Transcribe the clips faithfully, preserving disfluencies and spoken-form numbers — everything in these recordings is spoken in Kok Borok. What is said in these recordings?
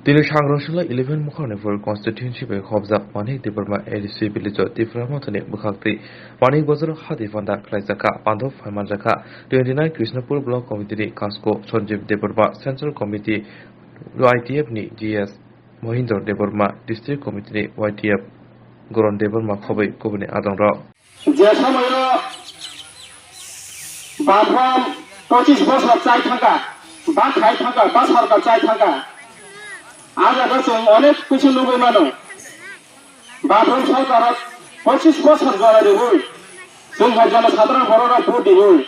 Tini Sangrasila eleven Mukharnaipur constituency bai khobjak Manik Debbarma A D C village o Tipra Mothani bwkhaktwi Manik Bazar o hati panda khlaijakha, pandop phaimanjakha twenty nine Krishnapur Block Committee ni Kasko Sanjeev Debbarma, Central Committee Y T F ni G S Mohindra Debbarma, District Committee ni Y T F Goran Debbarma khobwi kubuni adongrok. Je somoyo bathroom pochis bosor chai thangkha, ba khai thangkha, ba sorkar chai thangkha. A jaga chwng onek kisu nugwi mano. Bathroom sorkar pochis bosor jora riwi, chwng hai jana sadharon borok rok vote riwi.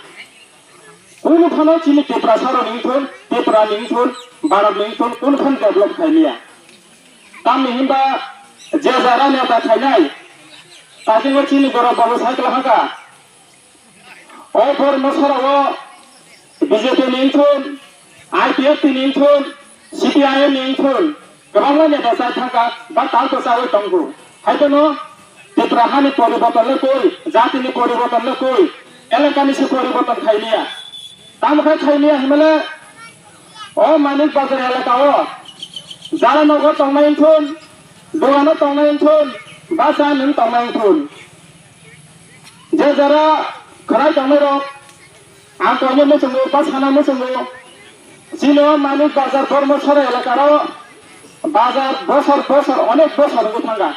Kunu phano chini Tiprasa rok ni thun, Tripura ni thun, Bharat ni thun, kunu phano develop khai liya. Tamni hinba je jara neta khainai, tajingo chini borok babu cycle haka. O bor mosora o B J P ni thun, I P F T ni thun, C P I M ni thun, kwbangma neta chai thangkha, ba tal bo chawi tongo. Hai bono Tripura hani poriborton le koi, jati ni poriborton le koi, elaka ni se poriborton khai liya. Tamo khai khai liya himale, o Manik Bazar elaka o, jara nogo tongnai thun, dogano tongnai thun, ba cha nwng tongnai thun. Je jara khwnai tongnai rok, ang koino muchungo, ba sana muchungo, chini o Manik Bazar Dharmasara elaka ro bazar bosor bosor, onek bosor wngwi thangkha.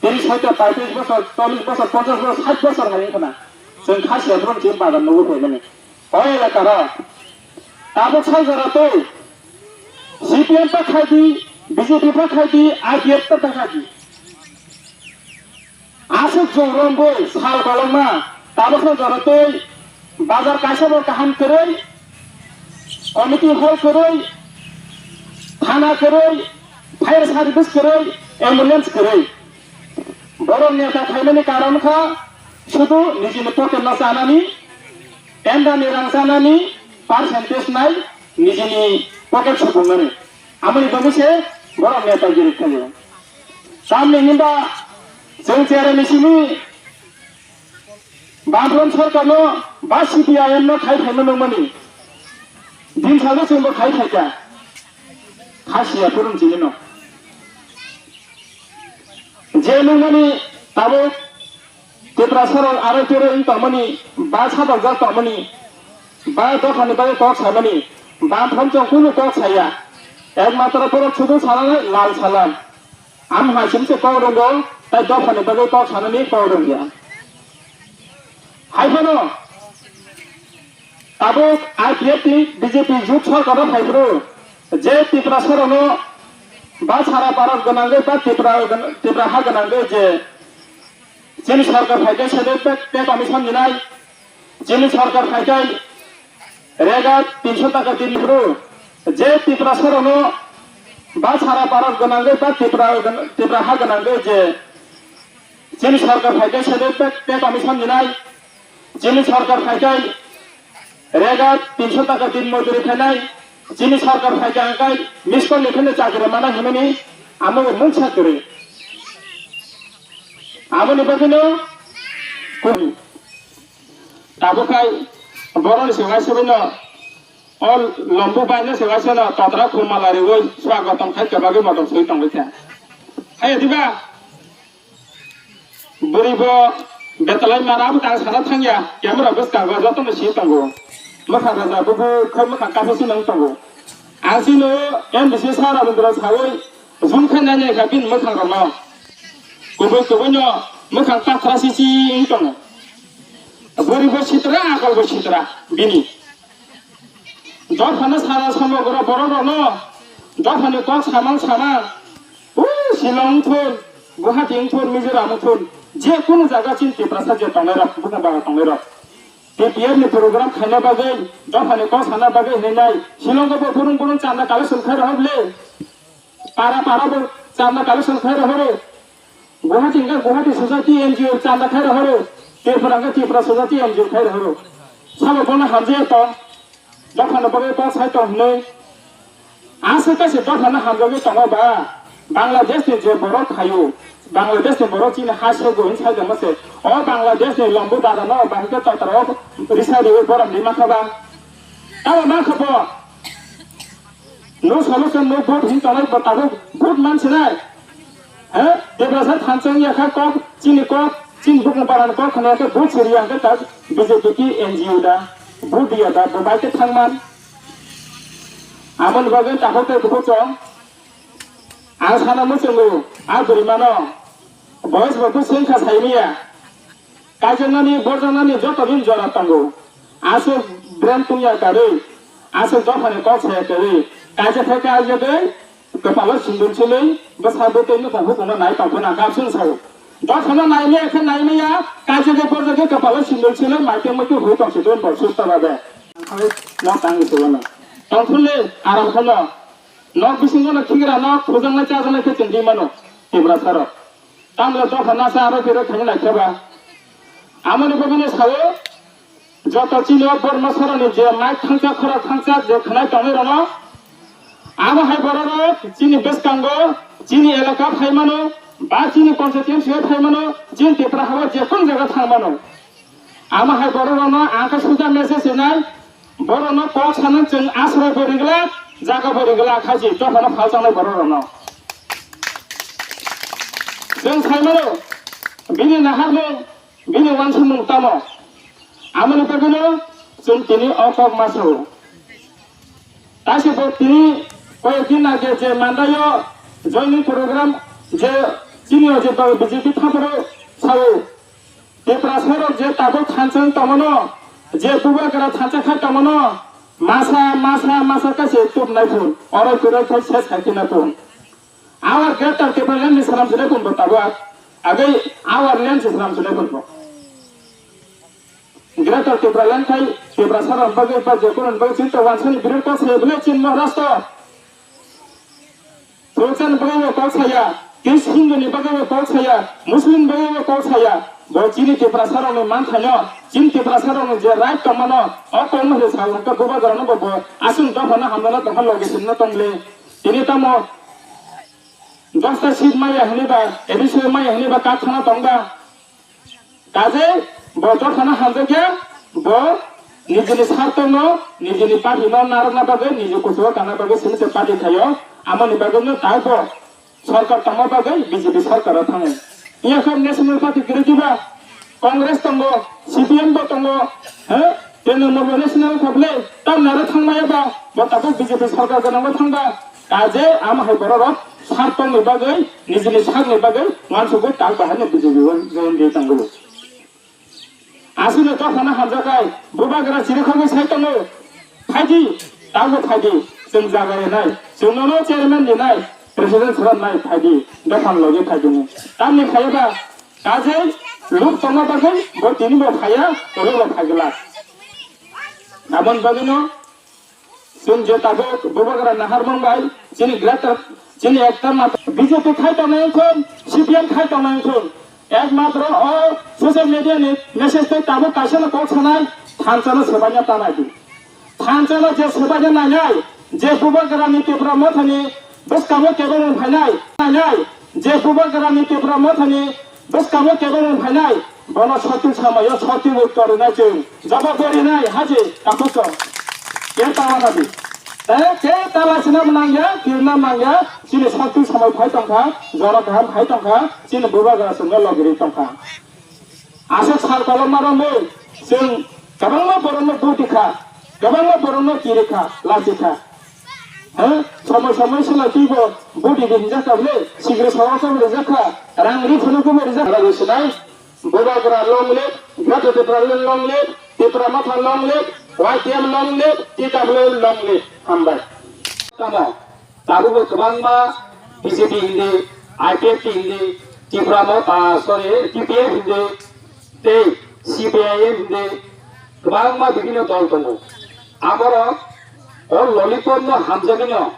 Tris hoite paitris bosor, chollis bosor, ponchas bosor, sait bosor hai wngkha na. Chwng kha se brum chini bazar nugwi phaimani. O elaka ro tabuk sai jora twi C P M pa khai di, B J P pa khai di, I P F pa khai di. Aswk chwng romwi sal kolokma, tabukno jora twi bazar kaisa bo kaham kwrwi, committee hall kwrwi, thana kwrwi, fire service kwrwi, ambulance kwrwi. Borok neta khaimani karon kha sudu nijini pocket no chanani, tendani rang chanani, percentage nai nijini pocket supungnani. Amoni bagwi se borok neta giri khayo. Tamni hinba chwng chereni simi Bamfront sorkarno ba C P I M no khai phaima nungmani. Din salno chwngbo khai phaikha. Khasiya phurung chinino. Je nungmani tabuk Tiprasa rok aro kero wng tongmani, ba sabaljak tongmani, ba dophani bagwi kok samani, Bamfront chwng kunu kok saya. Ekmatro borok sudu sanani Lal Salam. Ang hai simi se kok rwngo, tai dophani bagwi kok sanani kok rwngya. Hai phano tabuk I P F T B J P jut sorkar phai phuru je Tiprasa rokno ba sara Bharat gwnangwi ba Tripura gwn-, Tripura ha gwnangwi je chini sorkar phai khe sede pe, pe commission dinai, chini sorkar phai khe rega tinso taka din phuru je Tiprasa rokno ba sara Bharat gwnangwi ba Tripura gwn-, Tripura ha gwnangwi je chini sorkar phai khe sede pe, pe commission dinai, chini sorkar phai khe rega tinso taka din mojuri khainai, chini sorkar phai khe ang kai miss call ni phano chakri mana himani amo mungsa kwrwi. Amoni bagwino kuni. Tabuk khai boroni se waisa bino o lombu baino se waisa no totra khum mala riwi swagotom khai kebagwi motom soi tongwi kha. Hai diba? Bwrwi bo betalai mara bo tang sana thangya, camera bwskango jotono si tongo. Mwkhang raja bubu khai mwkhang kaisa si nang tongo. Ang chino M D C sir Rabindra sawi zoom khai nai nai kha bini mwkhang rokno. Kubui kubui no mwkhang pathra si si wng tongo. Bwrwi bo sitra, akol bo sitra bini. Dophano sara somogro borok rokno dophani kok samang samang, o Shillong wngthun, Guwahati wngthun, Mizoram wngthun, je kunu jaga chini Tiprasa je tongnai rok, bukhang bagra tongnai rok, T P F ni program khaina bagwi, dophani kok sana bagwi hinwi nai, Shillong o bo burung burung chanda collection khai rohor le. Para para bo chanda collection khai rohoro. Guwahati hwnkhe Guwahati Society N G O chanda khai rohoro. Tripura hwnkhe Tripura Society N G O khai rohoro. Sabo bono hamjaya tong. Dophano bagwi kok sai tong hwnwi. Aswk kaisa dophano hamjagwi tongo ba. Bangladesh ni je borok phaio. Bangladesh ni borok chini ha sego hwn sai tongma se. O Bangladesh ni lombu dada no bahai khe totra o risa riwi borom di mankha ba. Abo mankha bo. No solution, no vote hin tongnai bo tabuk vote man sinai. He? Tiprasa thansa wngya kha kok, chini kok, chini bukung parani kok khna khe vote siriya hwnkhe tak B J P ki N G O da, vote diya da, bo bai khe thangman. Amoni bagwi takhuk tei bukhuk chwng. Ang sana muchungo, a bwrwi mano. Boyes bo bwswng kha saimanya. Kaijaknani, borjaknani joto bini jora tongo. Aswk brand tungya karwi, aswk dophani kok saya karwi, kaisa thai kaisa dei, kwpalo sindul silwi, bwsa bwtwi nukhung hukuno nai tongphano ang khe abswng sao. Dophano naimaya khe naimaya, kaisa khe borjak khe kwpalo sindul silwi, maitwi muitu hui tongsi dun bo susto babe. Ang khe nok tangwi se uano. Tongthunle aram kheno. Nok bisingo no khigra nok thujaknai chajaknai khe chwng di mano Tiprasa rok. Tamle dopha nasa aro phiro thangwi naikhe ba. Amoni bagwino sao, joto chini o Borma soroni je mic thangcha khorok thangcha je khwnai tongnai rokno, amo hai borok rok chini bwskango, chini elaka phai mano, ba chini constituency o phai mano, chini Tipra hao je kunu jaga thang mano. Amo hai borok rokno ang khe suja message rinai, borokno kok sana chwng asroi bo rigla, jaga bo rigla khaji dophano phalchangnai borok rokno. Chwng sai mano, bini naharmung, bini uansukmung tamo? Amoni bagwino chwng tini o kok ma sao. Taise bo tini koyek din age je Mandaio joining program je chini o je B J P thapro sao. Tiprasa rok je tabuk thansa wng tongmano, je bubagra thansa khai tongmano, masa, masa, masa kaisa tubnai phun, oro kwrwi khai ses khai tongna phun. Our Greater Tipraland ni swnam swnai phun bo tabuk, agwi our land se swnam swnai phun bo. Greater Tipraland khai Tiprasa rok bagwi ba je kono bagwi chinta wansani birat kok se bwle chin Maharashtra. Khoroksa ni bagwi bo kok saya, Kris Hindu ni bagwi bo kok saya, Muslim bagwi bo kok saya. Bo chini Tiprasa rokni manthaino, chini Tiprasa rokni je right tongmano, o kokno se sa hwnkhe bubagrano bo, bo aswk dophano hamjana tongkha logi sinno tongle. Tini tamo dosta seat maya hwnwi ba, A D C maya hwnwi ba kak thana tong ba. Kaje bo dophano hamjakya, bo nijini sartongno, nijini party no narwkna bagwi, niji kuchugo kana bagwi simi se party thaio, amoni bagwi no tai bo sorkar tongma bagwi B J P sorkar o thango. Iya khe National Party kwrwi diba, Congress tongo, C P M bo tongo, he? Trinamool bo national kha bwle, tam naro thangmaya ba, bo tabuk B J P sorkar gwnangbo thangba. Kaje amo hai borok rok sartongni bagwi, nijini sakni bagwi uansukgwi tak bahai no B J P o join di tangwi. Aswkno dophano hamjakhai, bubagra chirikhogwi sai tongo. Phaidi, tabuk phaidi, chwng jaga rinai, chwng nono chairman rinai, president swnamnai phaidi, dophano logi phaidi ni. Tamni phaiba, kaje luk tongma bagwi bo tini bo phaiya, oro bo phaigwlak. Aboni bagwino chwng je tabuk bubagra naharmung bai chini greater chini ekta mata B J P khai tongnai wngkha, C P M khai tongnai wngkha. Ekmatro o social media ni message tei tabuk kaisa no kok sanai thansa no swbaina ta nai di. Thansa no je swbaina nainai, je bubagra ni Tipra Motha ni bwskango kebengmung phainai, nainai, je bubagra ni Tipra Motha ni bwskango kebengmung phainai, bono sotil samayo sotil uttor rinai chwng. Jawab bo rinai haji takhuk chwng. Ke tawana di. Te ke tala sina mangya, kirna mangya, chini sotil samai phai tongkha, jora kaham phai tongkha, chini bubagra chwngno logiri tongkha. Aswk sal kolom ma romwi chwng kwbangma borokno buti kha, kwbangma borokno kiri kha, lachi kha. He? Somoi somoi sila twibo buti di hinjak kha bwle, sigri sawa khe rijak kha, rang ri phunuk khe rijak kha. Rang sinai, bubagra long live, Greater Tipraland long live, Tipra Motha long live, Y T F long live, T W long live. Hambai. Tamo. Tabukbo kwbangma B J P hindi, I P F T hindi, Tipra Mo-, ah, sorry, T P F hindi, tei C P I M hindi, kwbangma bibhinno dol tongo. Aborok o lollipop no hamjagwino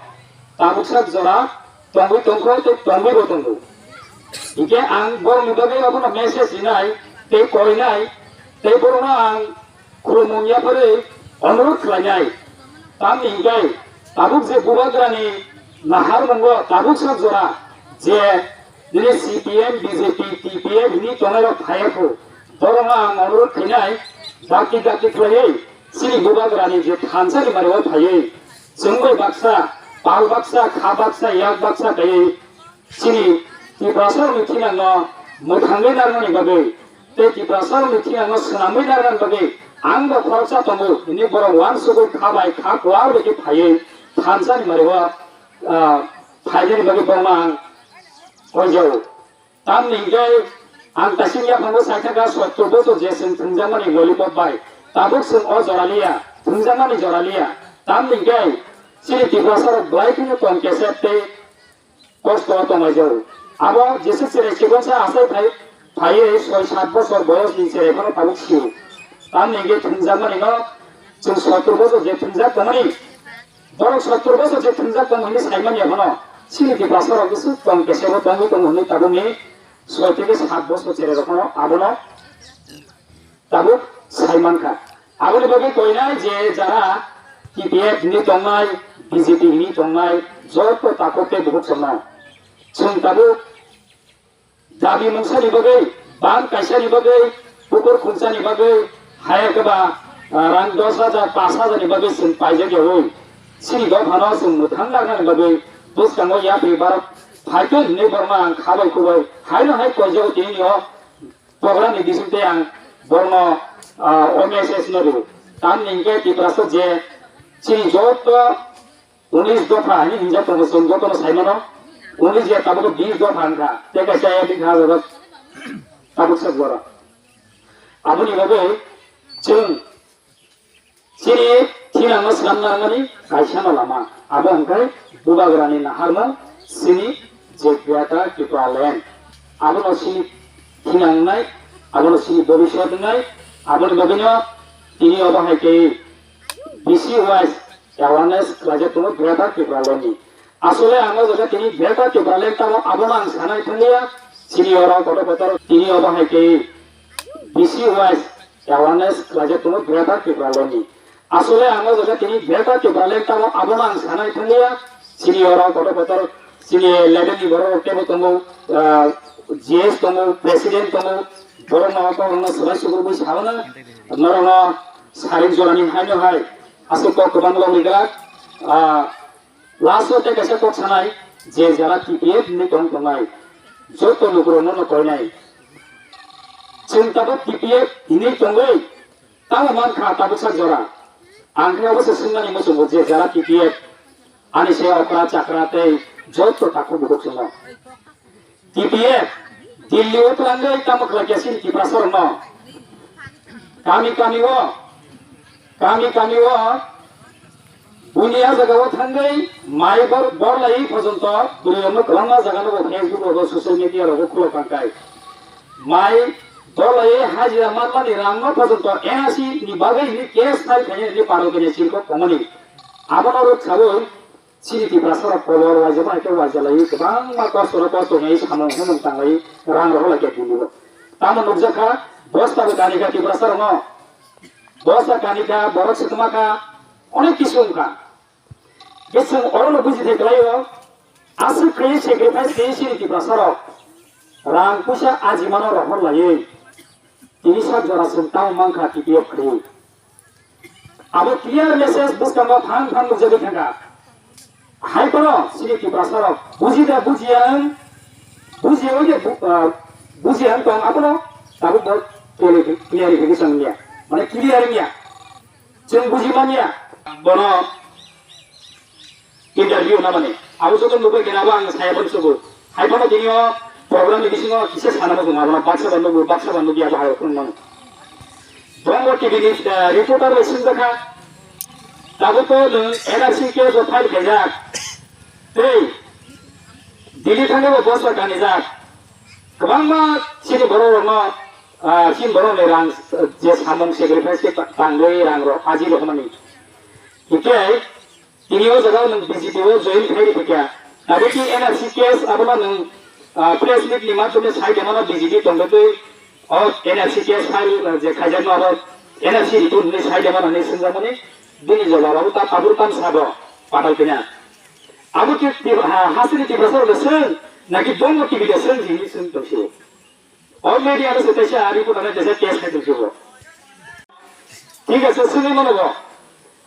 tabuksak jora tongwi tongkho tei tongwibo tongo. Hinkhe ang borokni bagwi abono message rinai tei koinai tei borokno ang khulumung yapharwi onurodh khlainai. Tamni hinkhe tabuk je bubagrani naharmungo tabuksa jora je nini C P M, B J P, T P F hwnwi tongnairok phaiya kho, borokno ang onurodh khainai, dakti dakti khlaiwi chini bubagrani je thansa ni mario phaiwi chwng bai baksa pal baksa, kha baksa, yak baksa kaiwi chini Tiprasarokni thinangno mwthangwi narwknani bagwi tei Tiprasarokni thinangno swnamwi narwknani bagwi ang bo khoroksa tongo hinwi borok uansugwi kha bai kha kuar bai khe phaiwi thansa ni mario, ah, phainani bagwi borokno ang koijao. Tamni hwnkhe ang kaisa yaphango saithaka sottor bochor je chwng thwngjakmani lollipop bai. Tabuk chwng o jora liya, thwngjakmani jora liya. Tamni hwnkhe chini Tiprasarok belai kheno tong kesep tei kosto o tonglaijao. Abo jesa cherai chikonsa achai phai, phaiwi soi sat bochor boyosni cherai phano tabuk sio. Tamni hwnkhe thwngjakmani no chwng sottor bochor je thwngjak tongmani, borok sottor bochor je thwngjak tongo hinwi saimanya phano, chini Tiprasarok bwswk tong kesebo tongwi tongo hinwi tabukni soi theke sat bochor cherai rok phano abono tabuk saimankha. Aboni bagwi koinai je jara T P F hinwi tongnai, B J P hinwi tongnai, joto takhuk tei bukhuk chwngno chwng tabuk dabi mungsani bagwi, ban kaisani bagwi, bukur khungsani bagwi, haya khe ba, ah, rang dos hajar, pash hajar ni bagwi chwng paijak yaui. Chini dophano chwng mwthang narwknani bagwi bwskango yapri borok phaikhe hinwi borokno ang khabai kubai haino hai koijago tini o program ni bisingtwi ang borokno, ah, o message no rw. Tamni hwnkhe Tiprasa je chini joto unis dopha hinwi hinjak tongo, chwng jotono sai mano. Unis ya tabuk bis dopha wngkha. Tei kaisa ya bini hajar tabuk sak boro. Aboni bagwi chwng chini thinangno swnam narwkmani kaisano lama. Abo wngkha Bubagrani naharmung chini je Greater Tipraland. Abono chini thinangnai, abono chini bobiswt wngnai, aboni bagwino tini obo hai khe B C wise awareness khlaijak tongo Greater Tipraland ni. Asole ang o jaga tini Greater Tipraland tamo abono ang sanai thangya. Chini oro kotor kotor tini obo hai khe B C wise awareness khlaijak tongo Greater Tipraland ni. Asole ang o jaga tini Greater Tipraland tamo abono ang sanai thangya. Chini oro kotor kotor chini level ni borok rok tebo tongo, ah, G S tongo, president tongo, borok no kok no swbai sugrubui sauna norok no sarik jorani haino hai aswk kok kwbang logwi glak, ah, Last o tei kaisa kok sanai, je jara T P F hinwi tong tongnai, joto lukurokno no koinai. Chwng tabuk T P F hinwi tongwi tamo mankha tabuksa jora. Ang khe obo se swngmani muchungo je jara T P F ani se okra chakra tei joto takhuk bukhuk chwngno. T P F Delhi o twlangwi tamo khlai khe chini Tiprasa rokno? Kami kami o, kami kami o buini a jaga o thangwi mai bor, bor lai phojonto bwrwi rokno kwbangma jaga no bo Facebook rogo social media rogo khulok kangkai. Mai bor lai hajira manmani rang no phojonto N R C ni bagwi hini case file khainani paro kanya chirko komani. Abono rwk sawi Chini Tiprasa rok kolor waijak bai khe waijalai kwbangma kosto no kosto wngnai samung humung tanglai rang rohor lai khe bini bo. Tamo nukjak kha bosta bo kani kha Tiprasa rok no. Bosta kani kha borok se kwma kha onek kisu wng kha. Bising oro no buji thai kwlai o. Aswk khe sacrifice khe chini Tiprasa rok rang puisa ajima no rohor laiwi. Tini sak jora chwng tamo mankha T P F khaiwi. Abo clear message bwskango phang phang nukjagwi thangkha. Hai phano chini Tiprasa rok buji da bujiya wng, bujiya wng de bu-, ah, bujiya wng tong abono tabuk bo clear, clarification wngya. Mane clear wngya. Chwng buji manya bono interview namani. Abo joto nugwi khe abo ang saya phano sugo. Hai phano tini o program ni bisingo kisa sana muchungo abono baksa ba nugo, baksa ba nugya abo hai phano mano. Bongo T V ni, eh, reporter bai swngjakha. Tabuk to nwng N R C case o file khaijak. Tei Delhi thangwi bo bosta kanijak. Kwbangma chini borok rokno, ah, chini borok ni rang, ah, je samung sacrifice khe ta-, tangwi rang rok aji rok mani. Hinkhe tini o jaga o nwng B J P o join khai rikha. Abo ki N R C case abono nwng, ah, press meet ni mathome sai tongmano B J P tongtwi o N R C case file, ah, je khaijakno abo N R C report hinwi sai tongmano hinwi swngjakmani bini jawab abo ta tabur tam sabo patal kina. Abo ki Tip-, ha, hasini Tiprasa rok swng naki bongo T V de swng hinwi swng tongsi. O media no se kaisa report ano kaisa case khai tongsi bo. Thik ase, swngwi mano bo.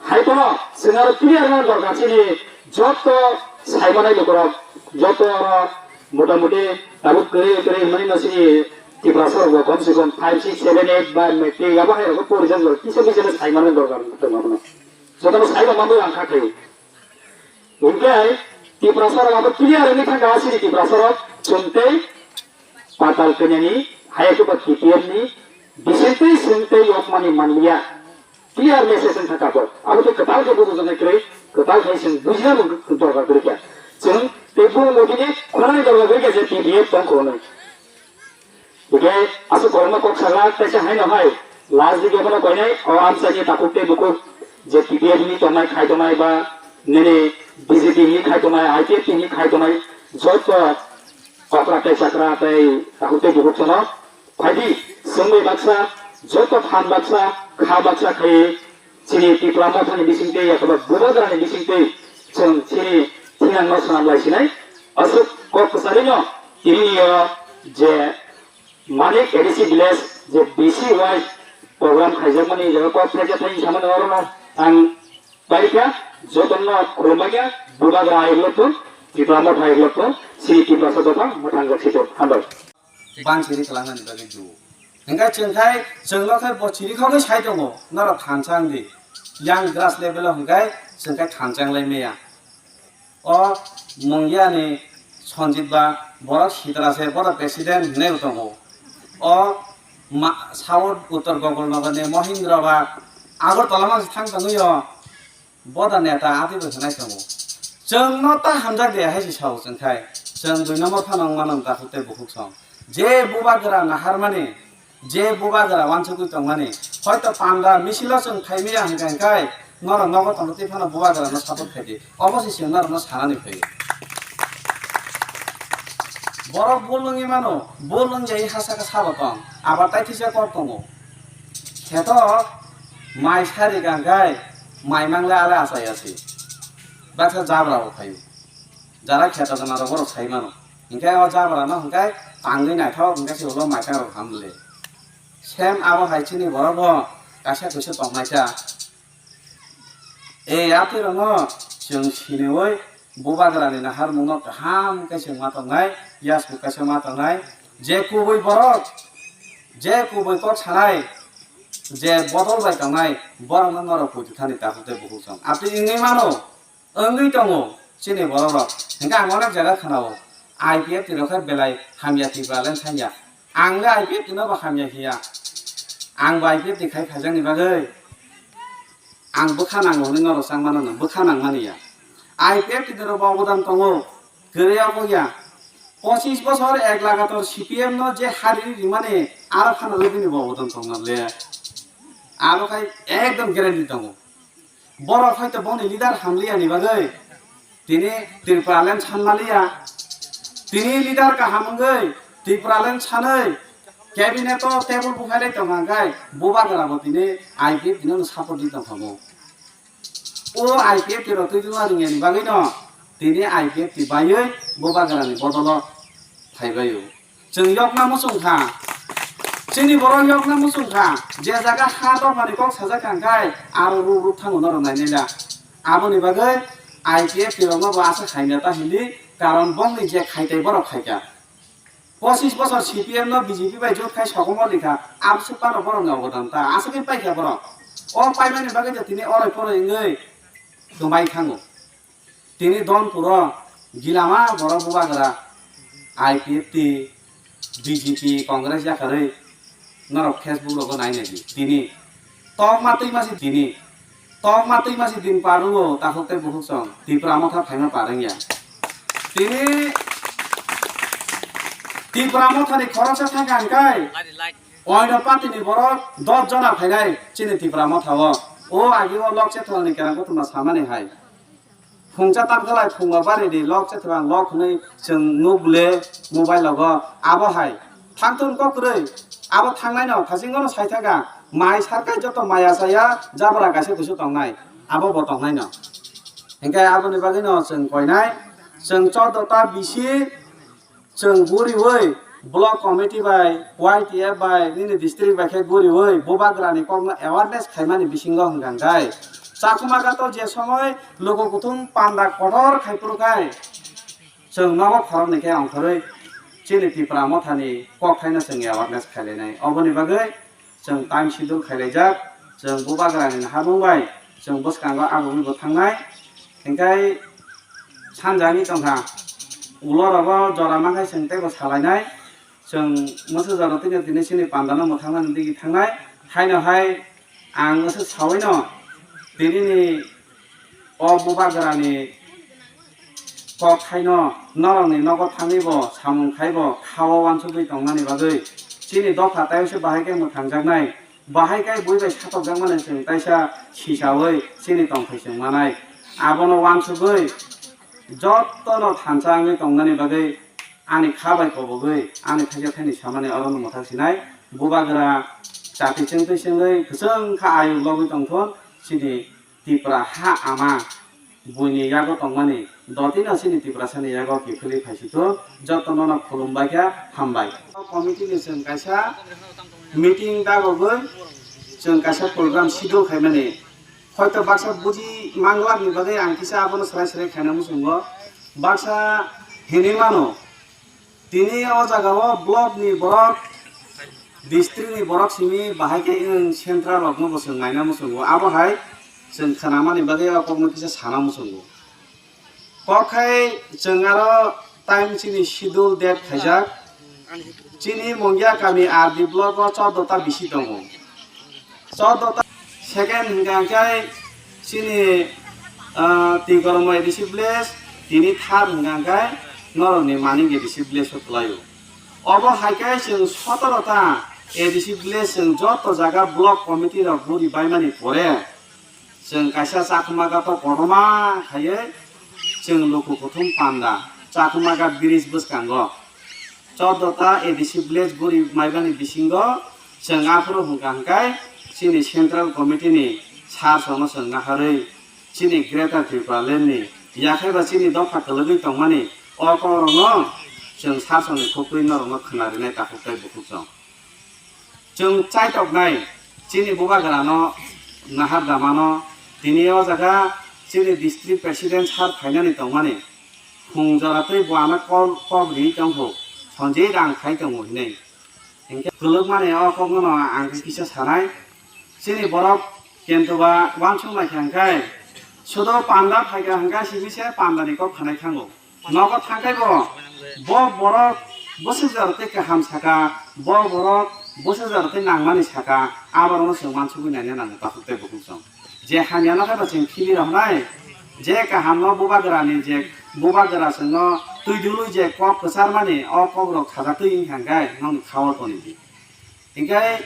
Hai kono, swng aro clear no dorkar chini Joto saimanai lukurok, joto oro motamuti tabuk kwrwi kwrwi hwnmani no chini Tiprasa rok bo kom se kom five, six, seven, eight ba matric abo hai rok porijak rok kisa kisa no saimanai dorkar tong abono. Jotono saiba manwi ang kha khe. Hwnkhe Tiprasa rok abo clear wngwi thangkha chini Tiprasa rok chwng tei Patal Kanyani, haya khe ba T P F ni bisingtwi chwng tei yokmani manliya. Clear message wngkha tabuk. Abo tei kwtal khe bubujaknai kwrwi, kwtal khe chwng bujinabo dorkar kwrwi kha. Chwng tei bumung bodini khorang dorkar kwrwi kha je T P F tong kho hwnwi. Hwnkhe aswk kwbangma kok sajak, teisa haino hai last dige bono koinai o amchaini takhuk tei bukhuk je T P F ni tongnai khai tongnai ba nini B J P ni khai tongnai, I P F T ni khai tongnai joto okra tei chakra tei takhuk tei bukhuk sono phaidi chwngwi baksa joto phan baksa kha baksa khai chini Tipra Mothani bisingtwi, yakaba Bubagrani bisingtwi chwng chini thinangno swnam lai sinai. Aswk kok kwcharino tini yo je Manik A D C village je B C wise program khaijakmani je kok khaijak thai samani orono ang paikha, jotono khulumbaikha, Bubagra ayuk lokthung, Tipra Motha ayuk lokthung, chini Tiprasa dopha mwthang jak situ. Hambai. Bang chiri kwlangnani bagwi do. Hwnkhe chwng khai, chwngno khai bo chiri khogwi sai tongo, norok thansa wng di. Yang grass level o hwnkhe chwng khai thansa wng lai maya. O Mungia ni Sanjit ba borok sitra se, borok president hinwi bo tongo. O ma-, South Uttor Gogolnagar ni Mohindra ba Agartala ma thang tongwi o. Boda neta ati bo hinai tongo. Chwng no ta hamjak de hai si sao chwng khai. Chwng dui number phano wng mano takhuk tei bukhuk song. Je Bubagra naharmani, je Bubagra wansugwi tongmani, hoito panda misilo chwng phaimaya hwnkha hwnkhe norok nogo tongo tei phano Bubagra no support khai di. Obo se chwng norok no sanani phai. Borok bul wngwi mano, bul wngya hasa khe sabo tong. Abar tai thisa kok tongo. Kheto mai sari gangkai, mai mangle ale achai asi. Baksa jabra bo phaio. Jara kheto gana rok borok sai mano. Hingke o jabra no hingke tangwi naithok hingke se ulo mai tang rok hamle. Sem abo hai chini borok bo kaisa kuisa tongmai kha. E yatirokno chwng siniwi Bubagrani naharmungno kaham khe chwng ma tongnai, yasku kaisa ma tongnai, je kubui borok, je kubui kok sanai, je bodol bai tongnai, borokno norok puitwthani takhuk tei bukhuk song. Abtwi wngwi mano, wngwi tongo chini borok rok. Hingke ang onek jaga khwnao, I P F T rok khe belai hamya Tipraland sanya. Ang le I P F T no bo hamya hiya. Ang bo I P F T khai phaijakni bagwi. Ang bwkha nango hwnwi norok chang mano, bwkha nang mani ya. I P F T ni rok bo obodan tongo, kwrwi abo ya. Pochis bosor ek lagator C P M no je hari rimani aro phano rwbini bo obodan tongna le. Abo khai ekdom guarantee tongo. Borok hai to boni leader hamliya ni bagwi. Tini Tipraland sanmaliya. Tini leader kaham wngwi Tipraland sanwi cabinet o table buphailai tongkha hwnkhe Bubagra bo tini I P F T no support di tongkha bo. O I P F T rok twi tongna ringyani bagwi no tini I P F T baiwi Bubagra ni bodolo phaibaio. Chwng yokna muchung kha. Chini borok yokna muchung kha. Je jaga ha dophani kok sajak kha hwnkhe aro ruk ruk thango norok nainai la. Aboni bagwi I P F T rokno bo aswk hamya ta hindi, karon bongni je khaitai borok khaikha. Pochis bosor C P M no B J P bai jot khai sokomor rikha, abswk phano borokni obodan ta, aswk khe paikha borok. O paimani bagwi tini oroi poroi wngwi twmai thango. Tini Donpuro gilama borok Bubagra I P F T, B J P, Congress yakarwi norok Facebook rogo nai nai di. Tini tokma twi masi tini tokma twi masi din paruo takhuk tei bukhuk song Tipra Motha phaima parwngya. Tini Tipra Mothani khoroksa thangkha hwnkhe oino party ni borok dos jona phainai chini Tipra Mothao. O agi o Lok Chetwalani kerang kothoma samani hai. Phungsa tamkhalai phungo bari di lok se thwang lok hwnwi chwng nuk le mobile logo abo hai thangthun kok kwrwi abo thangnai no thaching no sai thangkha mai sarkai joto maya saya jabra kaisa kusu tongnai abo bo tongnai no hinkhe aboni bagwi no chwng koinai chwng chordo ta bisi Chwng guriwi block committee bai, Y T F bai, nini district bai khe guriwi bubagrani kokno awareness khaimani bisingo hwnkha hwnkhe Chakma gato je somoi luku kuthum panda kotor khai phuru khai, chwng nogo khoroknwi khe ongkhorwi chini Tipra Mothani kokthaino chwng awareness khailainai. Oboni bagwi chwng time schedule khailaijak, chwng Bubagrani habung bai chwng bwskango abugwi bo thangnai. Hinkhe sanjani tongkha, ulo rogo jora mankhai chwng teibo salainai. Chwng mwsajak rok tini tini chini pandano mwthangmani digi thangnai. Haino hai ang aswk saui no tini ni o Bubagrani kok thaino norokni nogo thangwi bo samung khai bo khao uansugwi tongmani bagwi chini dopha taiwse bahai khe mwthangjaknai. Bahai khe bui bai satokjakmani chwng taisa sisaui chini tongthai chwng manai. Abono uansugwi jotono thansa wngwi tongnani bagwi ani kha bai kobogwi ani thaisa thaini samani orono mwthak sinai. Bubagra chati chwngtwi chwngwi kwchwng kha ayuk logwi tongthun chini Tipra ha ama buini yago tongmani dotino chini Tiprasani yago kiphilwi phaisithun jotono no khulumbai kha hambai. Committee ni chwng kaisa meeting dagogwi chwng kaisa program schedule khaimani. Hoito baksa buji manglak ni bagwi ang kisa abono serai serai khaina muchungo. Baksa hinwi mano, tini o jaga o block ni borok, district ni borok simi bahai khe wng central rok no bo chwng naina muchungo. Abo hai chwng khwnamani bagwi o kokno kisa sana muchungo. Kok khai chwng aro time chini schedule date khaijak. Chini Mungia kami R D block o chordo ta bisi tongo. Chordo ta second hwnkha khe chini, ah, Tikormo A D C village, tini third hwnkha khe norokni Manik A D C village o kwlaio. Obo hai khe chwng sotoro ta A D C village chwng joto jaga block committee rok buri baimani pore, chwng kaisa Chakma Ghat o kotorma khaiwi chwng luku kuthum panda Chakma Ghat bridge bwskango chordo ta A D C village buri maibani bisingo chwng aphuru hwnkha hwnkhe chini central committee ni sir sono chwng naharwi chini Greater Tipraland ni yakhai ba chini dopha kwlwgwi tongmani o kokrokno chwng sir soni khukwi norokno khwnarinai takhuk tei bukhuk chwng. Chwng chaitoknai chini Bubagrano nahar damano tini o jaga chini district president sir phainani tongmani khung jora tei bo ano kok, kok riwi tongkho, Sanjay rang khai tongo hinwi. Hinkhe kwlwkmani o kokno ang kisa sanai, chini borok kintu ba uansuk naikha hwnkhe sudo panda phaikha hwnkhe simi se pandani kok khanai thango. Nogo thangkhai bo, bo borok bwsajak tei kaham saka, bo borok bwsajak tei nangmani saka, aborokno chwng mansugwi naina nango takhuk tei bukhuk chwng. Je hamyano khe bo chwng khibir rwnai, je kahamno Bubagrani je Bubagra chwngno twi dului je kok kwcharmani, o kokrok khajaktwi wngkha hwnkhe nokni kha-o toni di. Hinkhe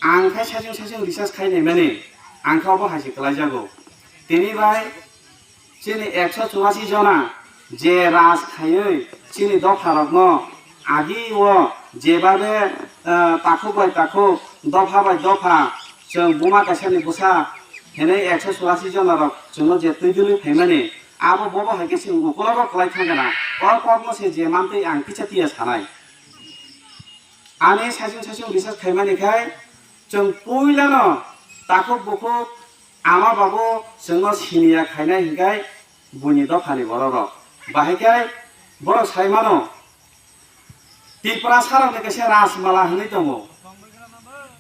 ang khe saichung saichung research khai naimani, ang khe obo hai se kwlaijago. Tini bai chini ekso churasi jona je raj khaiwi chini dopharokno agi o jebabe, eh, takhuk bai takhuk, dopha bai dopha chwng buma kaisani bwsa hinwi ekso churasi jona rok chwngno je twi dului phaimani, abo bobo hai khe chwng ukulogo kwlai thangkha na. O kokno se je mantwi ang kisa tiya sanai. Ani saichung saichung research khaimani khai chwng puilano takhuk bukhuk ama babu chwngno siniya khainai hinkhai buini dophani bororok. Bahai khai borok sai mano Tiprasarokni kaisa Rajmala hwnwi tongo,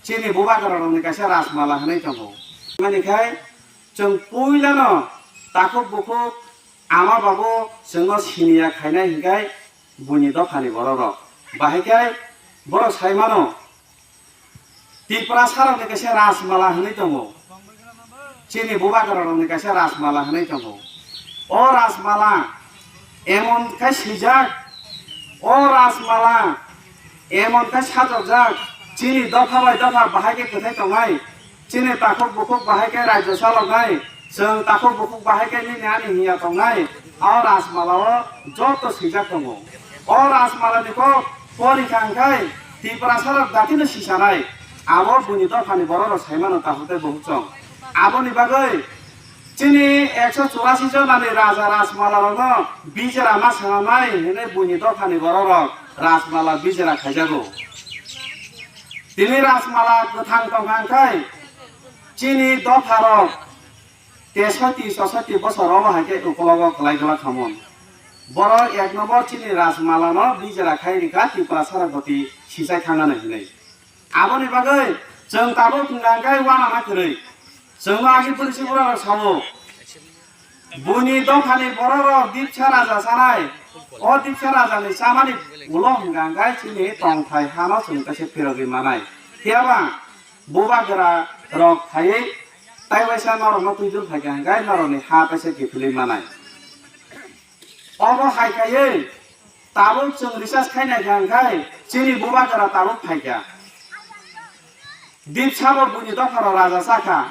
chini Bubagrarokni kaisa Rajmala hwnwi tongo. Mani khai chwng puilano takhuk bukhuk ama babu chwngno siniya khainai hinkhai buini dophani bororok. Bahai khe borok sai mano, Tiprasarokni kaisa Rajmala hwnwi tongo, chini Bubagrarokni kaisa Rajmala hwnwi tongo. O Rajmala emon khe swijak, o Rajmala emon khe sajokjak, chini dopha bai dopha bahai khe kwthai tongnai. Chini takhuk bukhuk bahai khe rajyo chaloknai, chwng takhuk bukhuk bahai khe nini ani hiya tongnai. O Rajmala o joto swijak tongo. O Rajmala ni kok pori kha hwnkhe Tiprasarok datino sisanai. Abo buini dophani bororok sai mano takhuk tei bukhuk chwng. Aboni bagwi chini ekso churasi jonani raja Rajmala rokno bijera ma sanamnai hinwi buini dophani bororok Rajmala bijera khaijago. Tini Rajmala kwthang tongkha hwnkhe chini dopharok Tesoti sosoti bosor obo hai khe ukologo kwlai gwlak khamung. Borok ek nombor chini Rajmala no bijra khai rikha Tripura Saraswati sichai thangna hinwi. Aboni bagwi chwng tabuk hwnkha khe uanama kwrwi. Chwngno agi pwrwi si borok rok sao. Buini dophani borok rok Dipsa raja sanai. O Dipsa raja ni chamani ulo hwnkha khe chini tongthai hano chwng kaisa phirogwi manai. Phiyaba bubagra rok phaiwi tai waisa norokno twijwng phaikha hwnkhe norokni ha kaisa kiphilwi manai. Obo hai khaiwi tabuk chwng research khainai kha hwnkhe chini bubagra tabuk phaikha. Dipsabo buini dopharo raja sakha.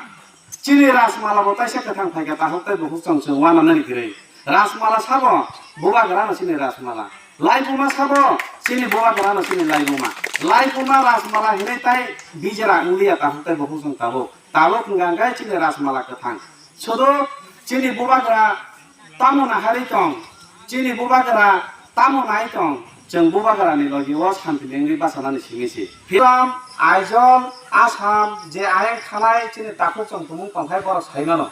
Chini Rajmala bo taisa kwthang phaikha, tahuk tei bukhuk chwng chwng uananani kwrwi. Rajmala sabo bubagra no chini Rajmala. Laibuma sabo chini bubagra no chini laibuma. Laibuma Rajmala hinwi tai bijra wngliya tahuk tei bukhuk chwng tabuk. Tabuk hwnkha hwnkhe chini Rajmala kwthang. Sudu chini bubagra tamo naharwi tong, chini bubagra tamo nai tong, chwng bubagrani logi o santi lengwi bachanani simi se. Philam, Aizawl, Assam, je ayang thanai chini takhuk chwng tumung tongkhai borok sai mano.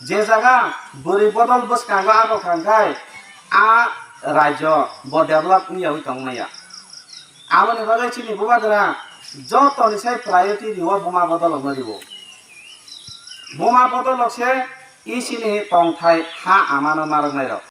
Je jaga bwrwi bodol bwskango abo kha hwnkhe a rajyo bo develop wngyawi tong maya. Aboni bagwi chini bubagra jotoni sai priority rio buma bodolokno rio. Buma bodolok se isini tongthai ha amano narwknairok.